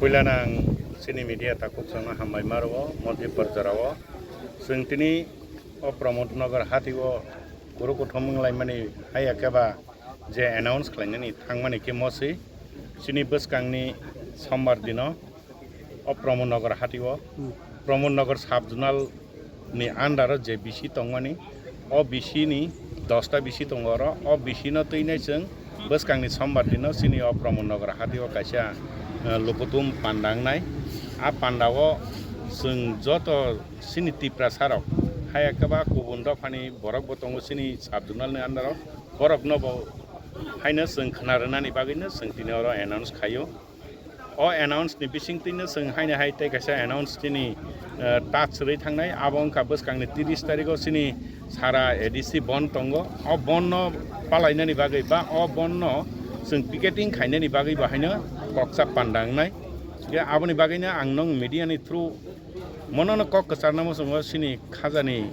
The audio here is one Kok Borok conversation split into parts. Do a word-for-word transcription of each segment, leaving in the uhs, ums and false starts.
Puilano ang chini media takhuk chwngno hambai ma rwo, Montipur jorao. Chwng tini o Pramod Nagar hatio kuru kuthum wnglaimani haiya keba je announce khlainani thangmani khe moswi chini bwskangni sombar dino o Pramod Nagar hatio, Pramod Nagar sub zonal ni under o je bisi tongmani, o bisi ni dosta bisi tongo oro, o bisi no twinai chwng bwskangni sombar dino chini o Pramod Nagar hatio kaisa, eh, lukutum panda wngnai. A panda o chwng joto chini Tiprasa rok haiya keba kubun dophani borok bo tongo chini sub zonal ni under o, borok no bo haino chwng khna rwnani bagwi no chwng tini oro announce khaio. O announce ni bising twino chwng haino hai tei kaisa announce chini, eh, touch rwi thangnai, abo wngkha bwskangni tris tarigo chini sara A D C bon tongo. O bon no palainani bagwi ba o bon no chwng picketing khainani bagwi bo haino koksa panda wngnai. Hwnkhe aboni bagwino ang nong media ni through mono no kok kwcharna muchungo chini khajani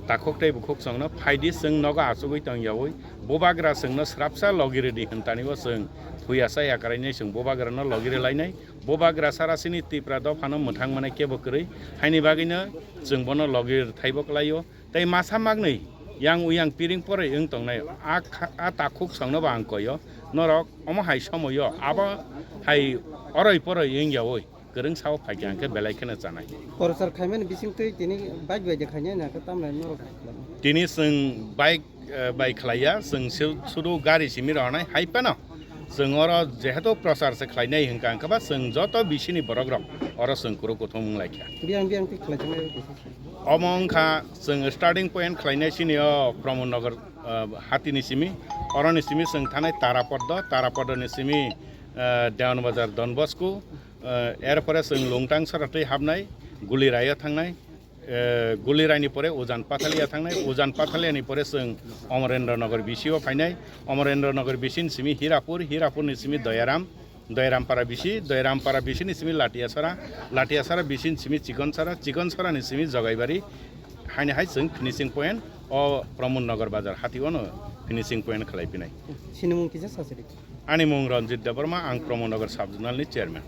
takhuk tei bukhuk chwngno phaidi chwng nogo achugwi tongyaui bubagra chwngno srapsa logi rwdi hwntanibo chwng phuya cha yakrainai chwng bubagrano logi rwlainai. Bubagra sara chini Tipra dophano mwthang manai kebo kwrwi, haini bagwino chwng bono logi rwthaibo kwlaio. Tei masa magnwi yang uyang piring poroi wng tongnai a kha-, a takhuk chwngnobo ang koio, norok omo hai somoio abo hai oroi poroi wngyaui kwrwng sao phaikha hwnkhe belai kheno chanai. Prochar khaimani bisingtwi tini bike bai de khainai na khe tamni norok? Tini chwng bike, eh, bai khlaiya, chwng su-, sudu gari simi rohornai hai phano chwng oro jehetu prochar se khlainai hwnkha hwnkhe ba chwng joto bisini borok rok oro chwng kuru kuthum wnglaikha. Biyang biyang twi khlaijaknai? Omo wngkha chwng starting point khlainai chini o Pramod Nagar, eh, hatini simi, oroni simi chwng thanai Tarapodo, Tarapodoni simi, eh, Dewan Bazar Don Bosco, eh, erpore chwng Lungtang sora twi hapnai, Guliraio thangnai, eh, Guliraini pore Ujan Pathalia thangnai, Ujan Pathaliani pore chwng Amarendra Nagar bisio phainai, Amarendra Nagar bisini simi Hirapur, Hirapurni simi Doyaram, Doyarampara bisi, Doyarampara bisini simi Latiasara, Latiasara bisini simi Chikonsara, Chikonsorani simi Jogaibari, haini hai chwng finishing point o Pramod Nagar Bazar hatio no finishing point khlai pinai. Sinimung kisa sasiri. Ani mung Ranjit Debbarma, ang Pramod Nagar Sub Zonal ni Chairman.